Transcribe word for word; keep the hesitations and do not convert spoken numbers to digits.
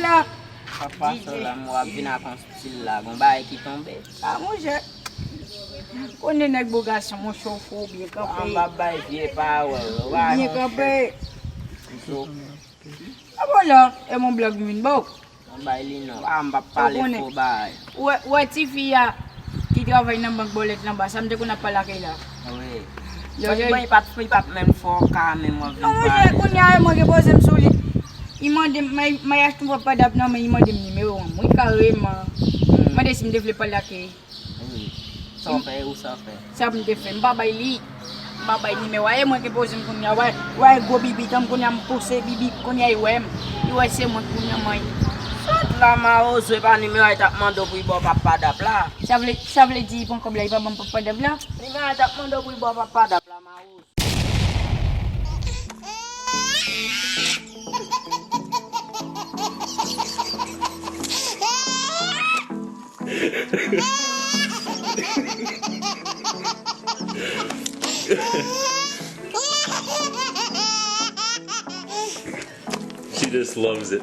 La. Papa Solanm, w ap vin ak yon stil la, gon bagay ki tonbe. A, monchè. Konnen nèg bo gason, monchè, w fò w byen kanpe. An m ap bay vye pawòl. Byen kanpe. Zo. A bon la, e mon blòg m vin ba w. An bay li non. A, m p ap pale fo bagay. Ou wè, ou wè tifi a ki travay nan bank bòlèt lan ba, sa m te konn ap pale ak li la. Wi. Li pa t, li pa t menm fò ka menm w ap vin pale. Non, monchè, kounye a, mwen gen poze m sou li. Li mande m, may, may achte yon pòt padap nan men, li mande m nimewo an. Wi, kareman. Mande si m te vle pale ak li. Wi. Sa w fè, ou sa w fè. Sa m te fè, m pa bay li. M pa bay nimewo a, e mwen ki poze m kounye a. Wè, wè gwo bibi, tanm kounye a m pouse bibi, kounye a li wè m. Li wè se mwen kounye a, mwen. Sot la, mawozo, e pa nimewo a li t ap mande w pou li ba w pap padap la. Sa vle, sa vle di li pran kòb la, li pa ban m pap padap la? Nimewo a li t ap mande w pou li ba w pap padap la, mawozo. She just loves it.